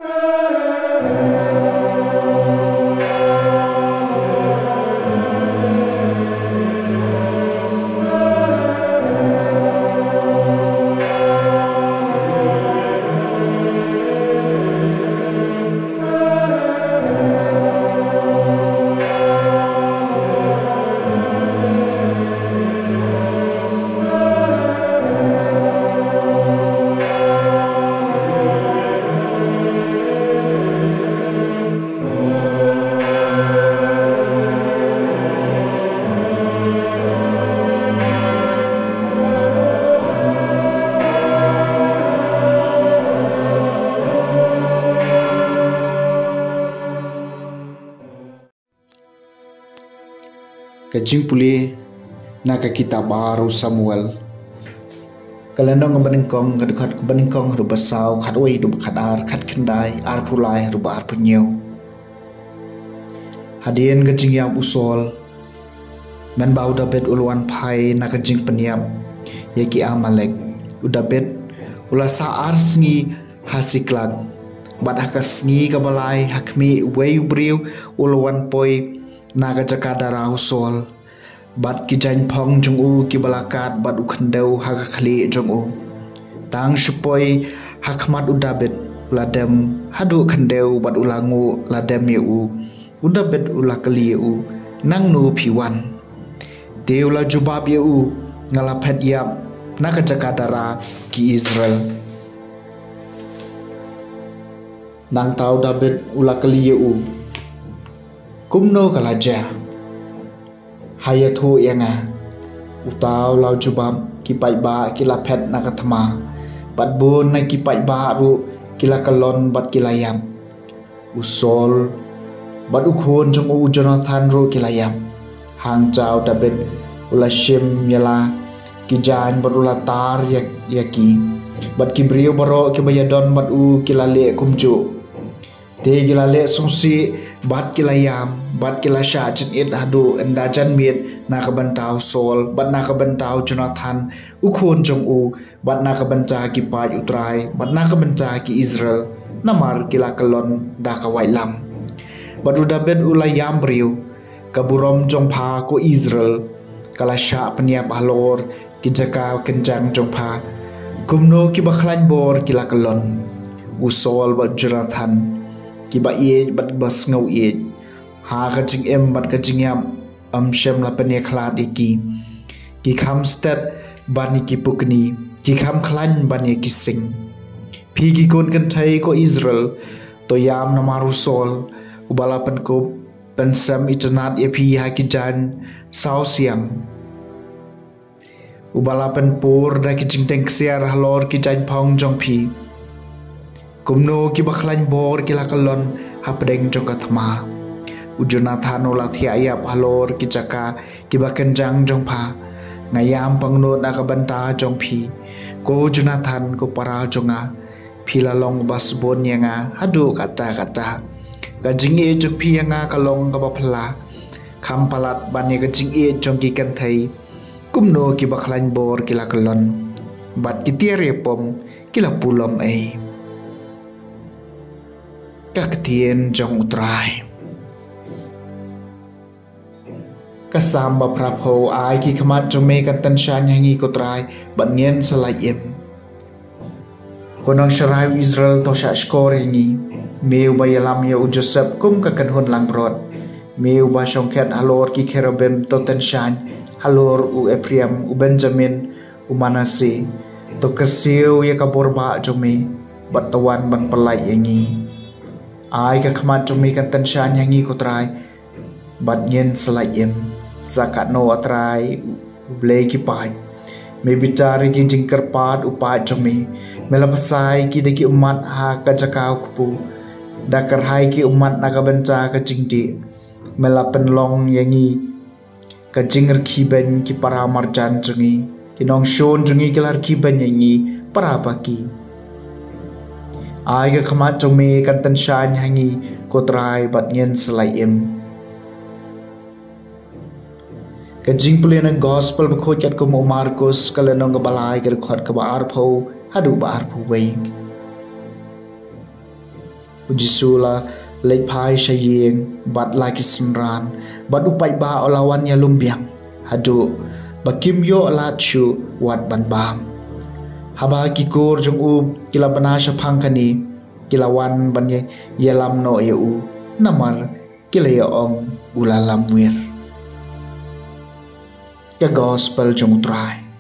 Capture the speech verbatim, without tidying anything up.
Ka jingpule na ka kitab ar u Samuel. Ka lynnong kaba nyngkong, ka dkhot kaba nyngkong haduh ba saw, khatwei haduh ba khatar, khatkhyndai, arphew lai haduh ba arphew hynñiew. Hadien ka jingïap u Saul, mynba u Dabid u la wan phai na ka jingpynïap ïa ki Amalek, u Dabid u la sah ar sngi ha Siklag. Bad ha ka sngi kaba lai, ha khmih, uwei u briew u la wan poi na ka jaka dara u Saul, bad ki jaiñphong jong u kiba la kad, bad u khyndew ha ka khlieh jong u. Tang shu poi ha khmat u Dabid u la dem haduh khyndew, bad u la nguh la dem ïa u. U Dabid u la kylli ïa u, "Nangno phi wan?" Te u la jubab ïa u, "Nga la phet ïap na ka jaka dara ki Israel." Nangta u Dabid u la kylli ïa u, "Kumno ka la jia? Ha ïathuh ïa nga." Uta u la jubab, "Ki paidbah ki la phet na ka thma, bad bun na ki paidbah ruh ki la kyllon bad ki la ïap. U Saul bad u khun jong u, u Jonathan ruh ki la ïap." Hangta u Dabid u la shim ïa la ki jaiñ bad u la tar ïa, ïa ki. Bad ki briew baroh kiba ïadon bad u ki la leh kumjuh. Te ki la leh sngewsih bad ki la ïam, bad ki la shah jingit haduh ynda jan miet na ka bynta u Saul bad na ka bynta u Jonathan u khun jong u, bad na ka bynta ki paid u Trai, bad na ka bynta ki Israel, namar ki la kyllon da ka waitlam. Bad u Dabid u la ïam briew, ka burom jong pha ko Israel ka la shah pynïap halor ki jaka kynjang jong pha. Kumno kiba khlaiñ bor ki la kyllon, u Saul bad Jonathan, kiba ïeit bad kiba sngew ïeit. Ha ka jingim bad ka jingïap, ym shym la pynïakhlad ïa ki. Ki kham stet ban ïa ki pukni, ki kham khlaiñ ban ïa ki sing. Phi ki khun kynthei ko Israel, to ïam namar u Saul, uba la pynkup pynsem itynnad ïa phi ha ki jaiñ saw siang, uba la pynpur da ki jingdeng ksiar halor ki jaiñphong jong phi. Kumno kiba khlaiñ bor ki la kyllon hapdeng jong ka thma. U Jonathan u la thiah ïap halor ki jaka kiba kynjang jong pha. Nga ïam pangnud na ka bynta jong phi, ko Jonathan, ko para jong nga. Phi la long uba sbun ïa nga haduh katta katta. Ka jingïeit jong phi ïa nga ka long kaba phylla, kham palat ban ïa ka jingïeit jong ki kynthei. Kumno kiba khlaiñ bor ki la kyllon, bad ki tiar ïapom ki la pulom ei. Ka ktien jong u Trai. Ka Salm ba phraphew. Ai ki khmat jong me kan tyngshaiñ ha ngi ko Trai, bad ngin sa lait im. Ko Nongsharai u Israel, to shah shkor ïa ngi. Me uba ïalam ïa u Joseph kum ka kynhun langbrot, me uba shongkhet halor ki kherubim, to tyngshaiñ halor u Ephraim, u Benjamin, u Manasseh. To kyrsiew ïa ka bor bah jong me, bad to wan ban pyllait ïa ngi. Ai ka khmat jong me kan tyngshaiñ ha ngi ko Trai, bad ngin sa lait im. Sa katno, a Trai, u Blei ki paid? Me bitar ïa ki jingkyrpad u paid jong me. Me la bsa ïa ki da ki ummat ha ka jaka u kpu, da kyrhai ki ummat na ka bynta ka jingdih. Me la pynlong ïa ngi ka jingrkhie beiñ ki para marjan jong ngi. Ki nongshun jong ngi ki la rkhie beiñ ïa ngi para ba ki. Ai ka khmat jong me kan tyngshaiñ ha ngi ko Trai, bad ngin sa lait im. Ka jingpule na Gospel bakhuid katkum u Markus, ka lynnong kaba lai, ka dkhot kaba arphew haduh ba arphew wei. U Jisu u la leit phai sha ïing bad la ki synran, bad u paidbah u la wan ïalum biang, haduh ba kim ïoh lad shuh wat ban bam. Haba ki kur jong u ki la bna shaphang kane, ki la wan ban ïalam noh ïa u, namar ki la ïa ong u la lamwir. Ka Gospel jong U Trai.